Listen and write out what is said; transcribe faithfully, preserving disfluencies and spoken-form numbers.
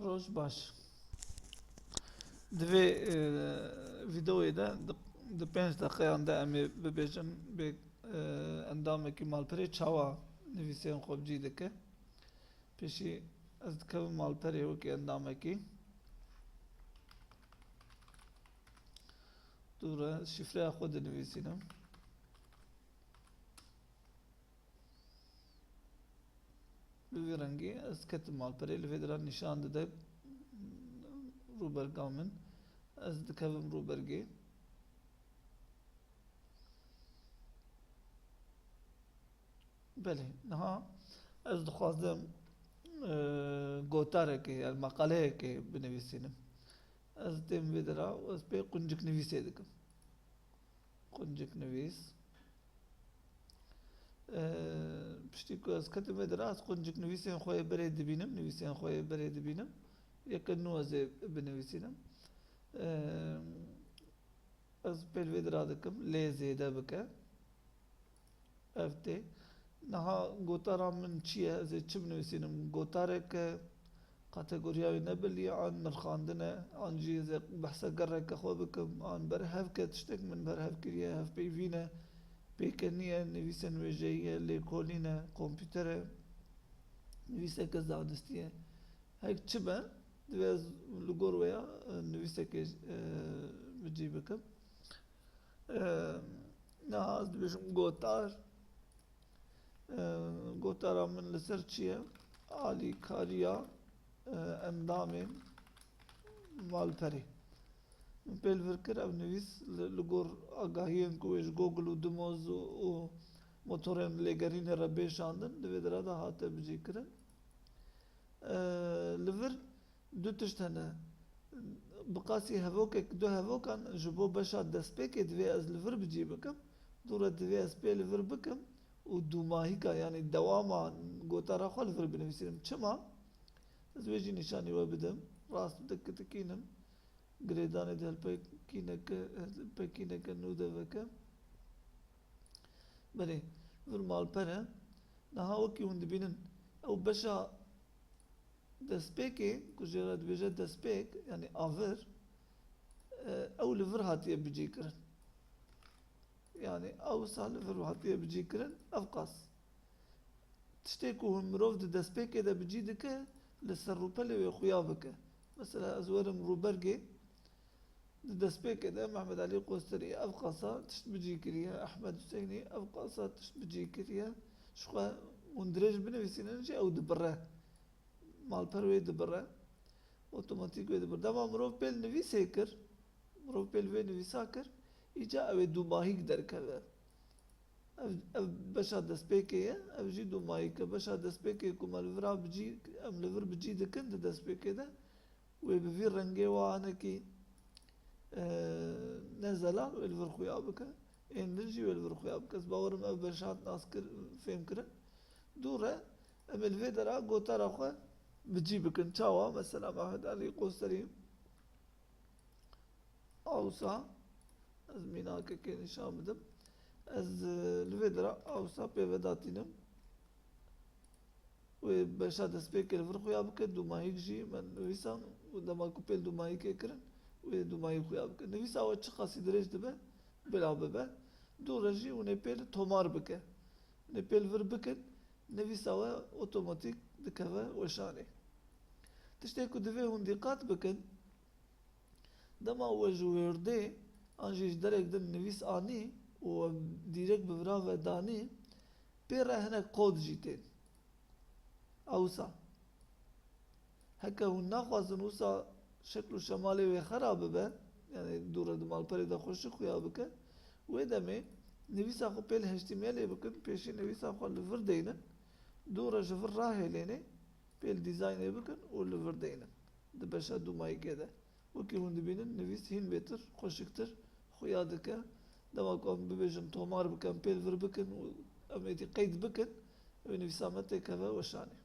Roj baş. Di vê, e, vîdeoyê de di, di pênc deqeyan de em ê bibêjin bê, e, endamekî malperê çawa nivîsên xwe bi cî dike. Pêşî ez dikevim malperê wekî endamekî. Dûre şîfreya xwe dinivîsînim. Bi vî rengî ez ketim malperê, li vê dira nîşan dide rûberga min. Ez dikevim rûbergê. Belê, niha ez dixwazim, e, gotarekê, yani maqaleyekê binivîsînim. Ez têm vê dira û ez pê qunciknivîsê dikim. Qunciknivîs. Ee, piştî ku ez ketim vê dira, ez qunciknivîsên xwe yê berê dibînim, nivîsên xwe yê berê dibînim. Yeke nû ez ê binivîsînim. Ee, ez pêl vê dira dikim, lê zêde bike. Ev tê. Niha gotara min çi ye? Ez ê çi binivîsînim? Gotareke kategoriya wê ne belî ye, an nirxandin e, an jî ez ê behsa gereke xwe bikim, an berhevke tiştek min berhev kiriye, hevpeyvîn e, pêkenî ye, nivîsên wêjeyî ye, lêkolîn e, kompîter e, nivîseke zanistî ye. Hek çi be, divê ez li gor wê ya, e, nivîsekê, e, bi cî bikim. E, niha ez dibêjim gotar. E, gotara min li ser çi ye? Alîkariya, e, endamên malperê. Min pê li vir kir, ev nivîs li, li gor agahiyên ku wê ji Google û Dumoz û, û motorên lêgerînê re bê şandin, di vê dira de hate bicîkirin. E, li vir du tişt hene. Bi qasî hevokek, du hevokan ji bo beşa destpêkê divê ez li vir bi cî bikim. Dûre divê ez pê li vir bikim û dûmahîka, yanî dewama gotara xwe li vir binivîsînim. Çima? Ez wê jî nîşanî we bidim. Rast dikitikînim. Girêdanê di hilpekîneke, hilpekîneke nû de veke. Belê, vir malper e. Niha wekî hûn dibînin, ew beşa destpêkê, ku jê re dibêje destpêk, yanî avir, e, ew li vir hatiye bicîkirin. Yanî, ew wisa li vir hatiye bicîkirin, ev qas. Tiştê ku hûn mirov di destpêkê de bicî dike, li ser rûpelê wê xuya bike. Mesela, ez werim rûbergê, di destpêkê de Mehmet Elî Qosterî ev qasa tişt bicî kiriye, Ehmed Huseyinî ev qasa tişt bicî kiriye. Ji xwe hûn dirêj binivîsînin jî ew dibire. Malper wê dibire. Otomatîk wê dibire. Dema mirov pêl nivîsê kir, mirov pêl vê nivîsa kir, îca ew ê dûmahîk derkeve. Ev, ev beşa destpêkê ye, ev jî dûmahîk e. Beşa destpêkê ku me li vira bicî, em li vir bicî dikin di destpêkê de, wê bi vî rengê wa hinekî, e, ne zelal wê li vir xuya bike, ên din jî wê li vir xuya bike. Ez bawerim ev beşa hat nas kir, fêm kirin. Dû re em ê li vê dera gotara xwe bi cî bikin. Çawa? Mesela Mehmet Elî Qoserî, Awsa, ez mînakekê nîşan bidim. Ez, e, li vê dira awsa pê vedatînim. Wê beşa destpêkê li vir xuya bike, dûmahîk jî me nivîsan û dema ku pêl dûmahîkê kirin, wê dûmahîk xuya bike. Nivîsa we çiqasî dirêj dibe, bila bibe. Dû re jî hûn ê pêl tomar bike. Hûn ê pêl vir bikin, nivîsa we otomatîk dikeve weşanê. Tiştê ku divê hûn dîqat bikin, dema we ji Wordê an jî ji derek din nivîs anî û we dîrek bi vira ve danî, pê re hinek kod jî tên. Ewsa, heke hûn naxwazin wisa şekl û şemalê wê xera bibe, yanî dû re di malperê de xweşik xuya bike, wê demê nivîsa xwe pêl H T M L ê bikin, pêşî nivîsa xwe li vir deynin, dû re ji vir rahêlênê, pêl dîzaynê bikin û li vir deynin di beşa dûmayîkê de. Wekî hûn dibînin, nivîs hîn bêtir, xweşiktir xuya dike. Dema ku em bibêjin tomar bikin, pêl vir bikin û em êdî qeyd bikin, ew nivîsa me têkeve weşanê.